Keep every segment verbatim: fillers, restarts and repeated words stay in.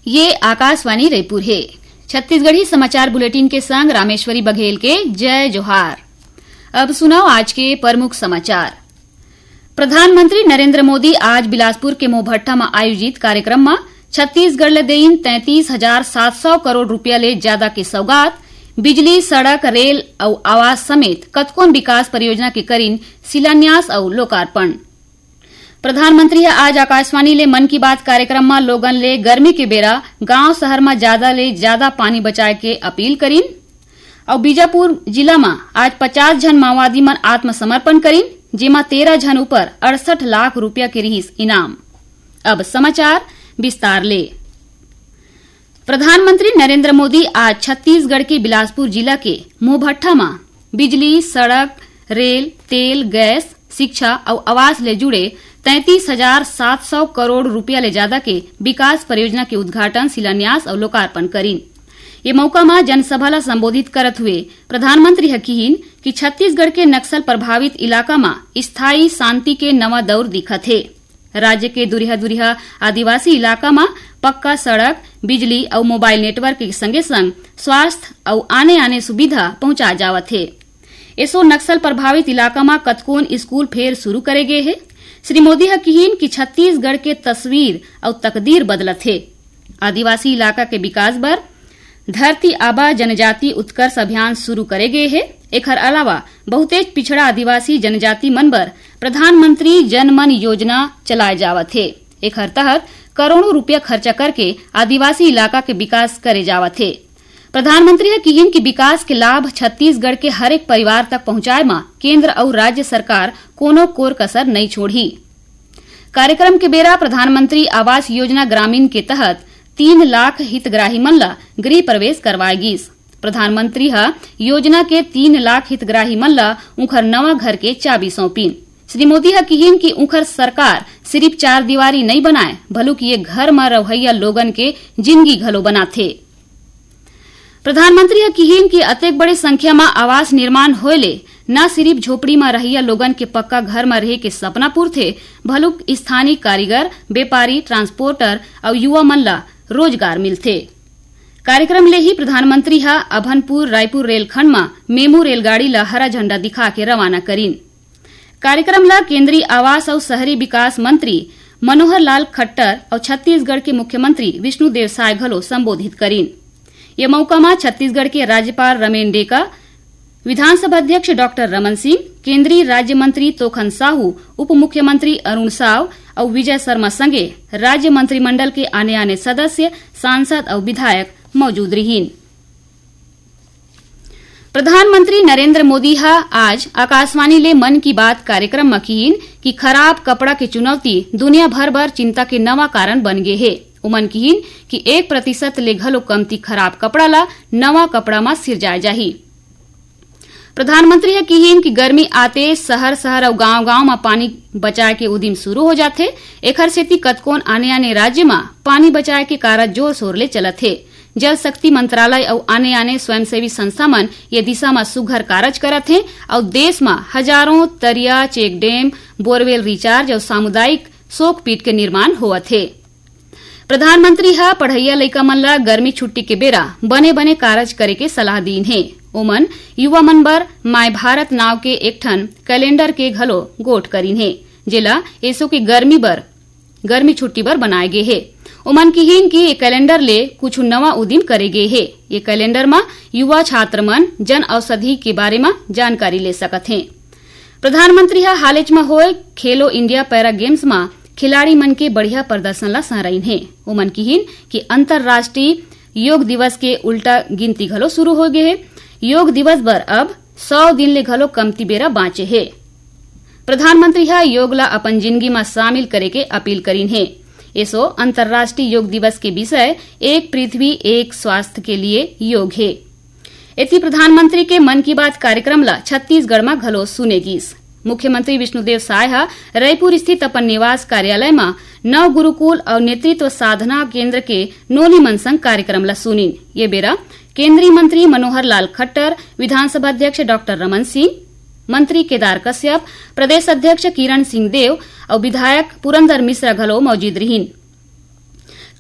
ये आकाशवाणी रायपुर हे। छत्तीसगढ़ी समाचार बुलेटिन के संग रामेश्वरी बघेल के जय जोहार। अब सुनव आज के प्रमुख समाचार। प्रधानमंत्री नरेंद्र मोदी आज बिलासपुर के मोहभट्ठा म आयोजित कार्यक्रम म छत्तीसगढ़ ल देइन तैंतीस हजार सात सौ करोड़ रुपया ले जादा के सौगात, बिजली, सड़क, रेल अउ आवास समेत कतकोन विकास परियोजना के करिन शिलान्यास अउ लोकार्पण। प्रधानमंत्री ह आज आकाशवाणी ले मन की बात कार्यक्रम म लोगन ले गर्मी के बेरा गांव शहर म जादा ले जादा पानी बचाए के अपील करिन। अउ बीजापुर जिला म आज पचास झन माओवादी मन आत्मसमर्पण करिन, जेमा तेरह झन ऊपर अड़सठ लाख रुपया के रिहिस इनाम। अब समाचार विस्तार ले। प्रधानमंत्री नरेंद्र मोदी आज छत्तीसगढ़ के बिलासपुर जिला के मोहभट्ठा म बिजली, सड़क, रेल, तेल, गैस, शिक्षा अउ आवास ले जुड़े तैंतीस हजार सात सौ करोड़ रुपया ले जादा के विकास परियोजना के उद्घाटन, शिलान्यास अउ लोकार्पण करिन। ये मौका म जनसभा ल संबोधित करत हुए प्रधानमंत्री ह किहिन कि छत्तीसगढ़ के नक्सल प्रभावित इलाका म स्थायी शांति के नवा दौर दिखत हे। राज्य के दुरिहा-दुरिहा आदिवासी इलाका म पक्का सड़क, बिजली अउ मोबाइल नेटवर्क के संगे-संग स्वास्थ्य अउ आने-आने सुविधा पहुंचाए जावत हे। एसो नक्सल प्रभावित इलाका म कतकोन स्कूल फेर शुरू करे गे हे। श्री मोदी ह किहिन कि छत्तीसगढ़ के तस्वीर अउ तकदीर बदलत हे। आदिवासी इलाका के विकास बर धरती आबा जनजाति उत्कर्ष अभियान शुरू करे गे हे। एखर अलावा बहुतेच पिछड़ा आदिवासी जनजाति मन बर प्रधानमंत्री जनमन योजना चलाए जावत हे। एखर तहत करोड़ों रुपया खर्चा करके आदिवासी इलाका के विकास करे जावत हे। प्रधानमंत्री ह किहिन कि विकास के लाभ छत्तीसगढ़ के हरेक परिवार तक पहुंचाए म केंद्र अउ राज्य सरकार कोनो कोर कसर नइ छोड़ही। कार्यक्रम के बेरा प्रधानमंत्री आवास योजना ग्रामीण के तहत तीन लाख हितग्राही मन ल गृह प्रवेश करवाए गिस। प्रधानमंत्री ह योजना के तीन लाख हितग्राही मन ल उंखर नवा घर के चाबी सौंपिन। श्री मोदी ह किहिन कि उंखर सरकार सिरिफ चार दीवारी नइ बनाए, भलुक ये घर म रहइया लोगन के जिनगी घलो बनाथे। प्रधानमंत्री ह किहिन कि अतेक बड़े संख्या म आवास निर्माण होए ले न सिरिफ झोपड़ी म रहइया लोगन के पक्का घर म रहे के सपना पूरथे, भलुक स्थानीय कारीगर, बेपारी, ट्रांसपोर्टर अउ युवा मन ल रोजगार मिलथे। कार्यक्रम ले ही प्रधानमंत्री ह अभनपुर रायपुर रेलखंड म मेमू रेलगाड़ी ल हरा झंडा दिखा के रवाना करिन। कार्यक्रम ल केंद्रीय आवास अउ शहरी विकास मंत्री मनोहर लाल खट्टर अउ छत्तीसगढ़ के मुख्यमंत्री विष्णुदेव साय घलो संबोधित करिन। ये मौका म छत्तीसगढ़ के राज्यपाल रमेन डेका, विधानसभा अध्यक्ष डॉक्टर रमन सिंह, केंद्रीय राज्य मंत्री तोखन साहू, उप मुख्यमंत्री अरुण साव अउ विजय शर्मा संगे राज्य मंत्रिमंडल के आने-आने सदस्य, सांसद अउ विधायक मौजूद रिहिन। प्रधानमंत्री नरेंद्र मोदी ह आज आकाशवाणी ले मन की बात कार्यक्रम म किहिन कि खराब कपड़ा के चुनौती दुनिया भर बर चिंता के नवा कारण बन गे हे। उमन किहिन कि एक प्रतिशत ले घलो कमती खराब कपड़ा ल नवा कपड़ा म सिरजाए जाही। प्रधानमंत्री ह किहिन कि गर्मी आते शहर-शहर अउ गांव-गांव म पानी बचाए के उदिम शुरू हो जाथे। एखर सेती कतकोन आने-आने राज्य म पानी बचाए के कारज जोर-शोर ले चलत हे। जल शक्ति मंत्रालय अउ आने-आने स्वयंसेवी संस्था मन ये दिशा म सुघर कारज करत हें अउ देश म हजारों तरिया, चेक डैम, बोरवेल रिचार्ज अउ सामुदायिक सोकपीट के निर्माण होवत हे। प्रधानमंत्री ह पढ़इया लइका मन ल गर्मी छुट्टी के बेरा बने-बने कारज करे के सलाह दीन हे। ओमन युवा मन बर माय भारत नाव के एक ठन कैलेंडर के घलो गोठ करीन हे, जेला एसो के गर्मी बर, गर्मी छुट्टी बर बनाए गे हे। ओमन किहीन कि ये कैलेंडर ले कुछु नवा उदिम करे गे हे। ये कैलेंडर म युवा छात्र मन जन औषधि के बारे म जानकारी ले सकत हें। प्रधानमंत्री ह हालेच म होए खेलो इंडिया पैरा गेम्स म खिलाड़ी मन के बढ़िया प्रदर्शन ल सहरइन हे। ओमन किहीन कि अंतर्राष्ट्रीय योग दिवस के उल्टा गिनती घलो शुरू हो गे हे। योग दिवस बर अब सौ दिन ले घलो कमती बेरा बांचे हे। प्रधानमंत्री ह योग ल अपन जिनगी म शामिल करे के अपील करीन हे। एसो अंतर्राष्ट्रीय योग दिवस के विषय एक पृथ्वी एक स्वास्थ्य के लिए योग हे। एती प्रधानमंत्री के मन की बात कार्यक्रम ल छत्तीसगढ़ म घलो सुने गीस। मुख्यमंत्री विष्णुदेव साय ह रईपुर स्थित अपन निवास कार्यालय म नव गुरुकुल अउ नेतृत्व साधना केंद्र के नोनी मन संग कार्यक्रम ल सुनिन। ये बेरा केंद्रीय मंत्री मनोहर लाल खट्टर, विधानसभा अध्यक्ष डॉक्टर रमन सिंह, मंत्री केदार कश्यप, प्रदेश अध्यक्ष किरण सिंह देव अउ विधायक पुरंदर मिश्रा घलो मौजूद रिहिन।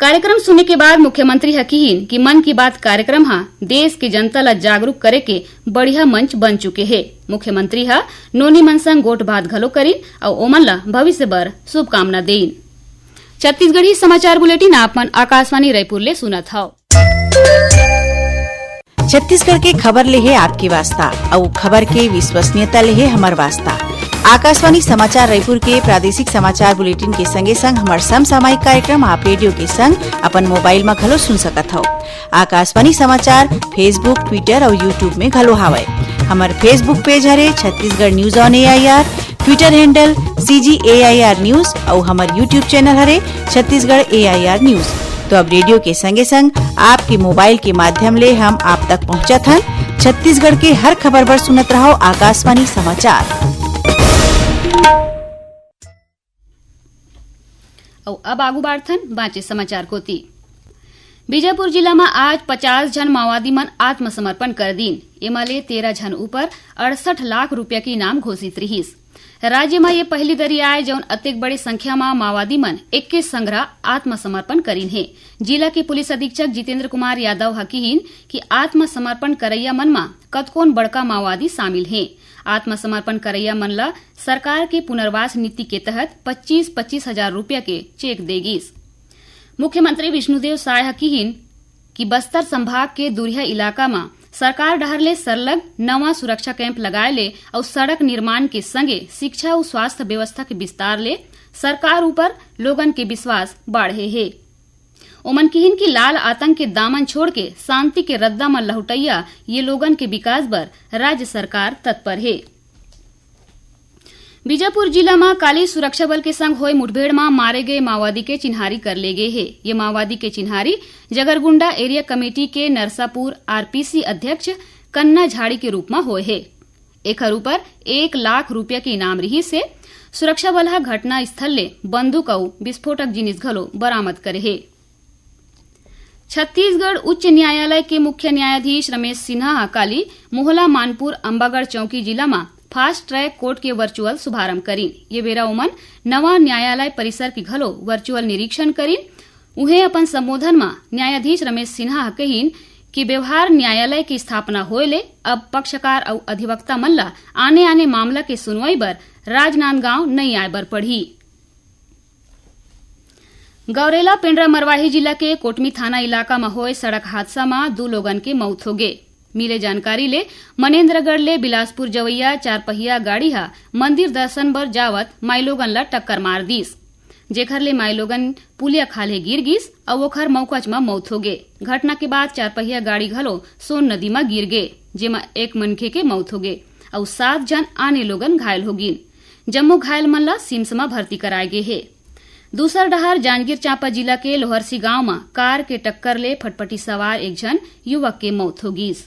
कार्यक्रम सुने के बाद मुख्यमंत्री ह किहिन कि मन की बात कार्यक्रम ह देश के जनता ल जागरूक करे के बढ़िया मंच बन चुके हे। मुख्यमंत्री ह नोनी मन संग गोठ बात घलो करिन अउ ओमन ल भविष्य बर शुभकामना देइन। छत्तीसगढ़ी समाचार बुलेटिन आप मन आकाशवाणी रायपुर ले सुनत हव। छत्तीसगढ़ के खबर ले हे आपके वास्ता, अउ खबर के विश्वसनीयता ले हे हमर वास्ता। आकाशवाणी समाचार रायपुर के प्रादेशिक समाचार बुलेटिन के संगे संग हमर समसामयिक कार्यक्रम आप रेडियो के संग अपन मोबाइल म घलो सुन सकत हव। आकाशवाणी समाचार Facebook, Twitter अउ YouTube में घलो हावय। हमर Facebook पेज हरे Chhattisgarh news on AIR, Twitter handle CG AIR news अउ हमर YouTube चैनल हरे छत्तीसगढ़ एआईआर न्यूज। तो अब रेडियो के संगे संग आपके मोबाइल के माध्यम ले हम आप तक पहुंचत हन। छत्तीसगढ़ के हर खबर बर सुनत रहव आकाशवाणी समाचार। अउ अब आगू बाढ़थन बांचे समाचार कोति। बीजापुर जिला म आज पचास झन माओवादी मन आत्मसमर्पण कर दीन। एमा ले तेरह झन ऊपर अड़सठ लाख रुपया के इनाम घोषित रिहिस। राज्य म ये पहिली दरी आय, जउन अतेक बड़े संख्या म माओवादी मन एके संघरा आत्मसमर्पण करीन हे। जिला के पुलिस अधीक्षक जितेंद्र कुमार यादव ह किहिन कि आत्मसमर्पण करइया मन म कतकोन बड़का माओवादी शामिल हे। आत्मसमर्पण करइया मन ल सरकार के पुनर्वास नीति के तहत पच्चीस पच्चीस हजार रुपया के चेक दे गिस। मुख्यमंत्री विष्णुदेव साय ह किहिन कि बस्तर संभाग के दुरिहा इलाका म सरकार डहार ले सरलग नवा सुरक्षा कैंप लगाए ले अउ सड़क निर्माण के संगे शिक्षा अउ स्वास्थ्य व्यवस्था के विस्तार ले सरकार ऊपर लोगन के विश्वास बाढ़े हे। ओमन किहिन कि लाल आतंक के दामन छोड़ के शांति के रद्दा म लहुटइया ये लोगन के विकास बर राज्य सरकार तत्पर हे। बीजापुर जिला म काली सुरक्षा बल के संग होए मुठभेड़ म मारे गए माओवादी के चिन्हारी कर ले गे हे। ये माओवादी के चिन्हारी जगरगुंडा एरिया कमेटी के नरसापुर आरपीसी अध्यक्ष कन्ना झाड़ी के रूप म होए हे। एखर ऊपर एक लाख रुपया के इनाम रिहिस हे। सुरक्षा बल ह घटना स्थल ले बंदूक अउ विस्फोटक जिनिस घलो बरामद करे हे। छत्तीसगढ़ उच्च न्यायालय के मुख्य न्यायाधीश रमेश सिन्हा ह काली मोहला मानपुर अम्बागढ़ चौकी जिला म फास्ट ट्रैक कोर्ट के वर्चुअल शुभारंभ करीन। ये बेरा ओमन नवा न्यायालय परिसर के घलो वर्चुअल निरीक्षण करीन। उहें अपन संबोधन म न्यायाधीश रमेश सिन्हा ह कहिन कि व्यवहार न्यायालय के स्थापना होए ले अब पक्षकार अउ अधिवक्ता मन ल आने-आने मामला के सुनवाई बर राजनांदगांव नइ आए बर पड़ही। गौरेला पेंड्रा मरवाही जिला के कोटमी थाना इलाका म होए सड़क हादसा म दू लोगन के मौत होगे। मिले जानकारी ले मनेन्द्रगढ़ ले बिलासपुर जवैया चारपहिया गाड़ी ह मंदिर दर्शन बर जावत माईलोगन ल टक्कर मार दीस, जेखर ले माईलोगन पुलिया खाल्हे गिर गिस अउ ओखर मौकाच म मौत होगे। घटना के बाद चारपहिया गाड़ी घलो सोन नदी म गिर गे, जेमा एक मनखे के मौत होगे अउ सात झन आने लोगन घायल होगिन। जम्मो घायल मन ल सिम्स म भर्ती कराए गे हे। दूसर डहार जांजगीर चांपा जिला के लोहरसी गांव म कार के टक्कर ले फटफटी सवार एक झन युवक के मौत हो गिस।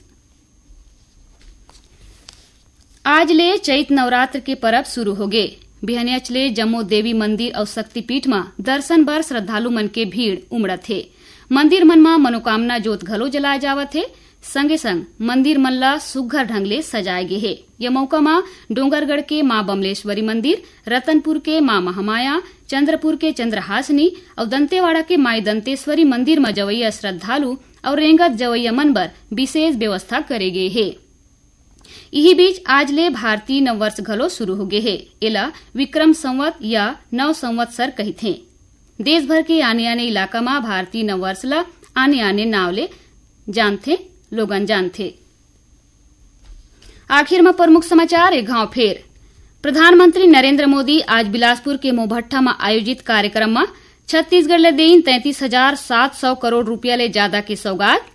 आज ले चैत नवरात्र के परब शुरू होगे। बिहनियाच ले जम्मो देवी मंदिर अउ शक्तिपीठ म दर्शन बर श्रद्धालु मन के भीड़ उमड़त हे। मंदिर मन म मनोकामना जोत घलो जलाए जावत हे। संगे संग मंदिर मन ल सुग्घर ढंग ले सजाए गे हे। ये मौका म डोंगरगढ़ के मां बमलेश्वरी मंदिर, रतनपुर के मां महामाया, चंद्रपुर के चंद्रहासिनी अउ दंतेवाड़ा के माई दंतेश्वरी मंदिर म जवैया श्रद्धालु अउ रेंगत जवैया मन बर विशेष व्यवस्था करे गे हे। इही बीच आज ले भारतीय नववर्ष घलो शुरू हो गे हे। एला विक्रम संवत या नव संवत्सर कहिथे। देश भर के आने-आने इलाका म भारतीय नववर्ष ल आने-आने नाव ले जानथे, लोगन जानथे। आखिर म प्रमुख समाचार एक घाव फेर। प्रधानमंत्री नरेंद्र मोदी आज बिलासपुर के मोभट्ठा म आयोजित कार्यक्रम म छत्तीसगढ़ ल देइन तैंतीस हजार सात सौ करोड़ रुपया ले जादा के सौगात।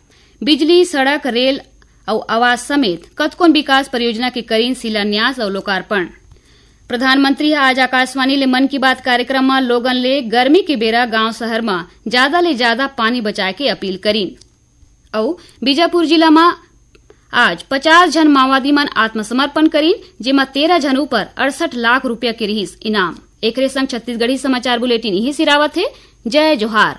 बिजली, सड़क, रेल अउ आवास समेत कतकोन विकास परियोजना के करीन शिलान्यास अउ लोकार्पण। प्रधानमंत्री ह आज आकाशवाणी ले मन की बात कार्यक्रम म लोगन ले गर्मी के बेरा गांव शहर म जादा ले जादा पानी बचाए के अपील करीन। अउ बीजापुर जिला म आज पचास झन माओवादी मन आत्मसमर्पण करीन, जेमा तेरह झन ऊपर अड़सठ लाख रुपया के रिहिस इनाम। एकरे संग छत्तीसगढ़ी समाचार बुलेटिन इही सिरावत हे। जय जोहार।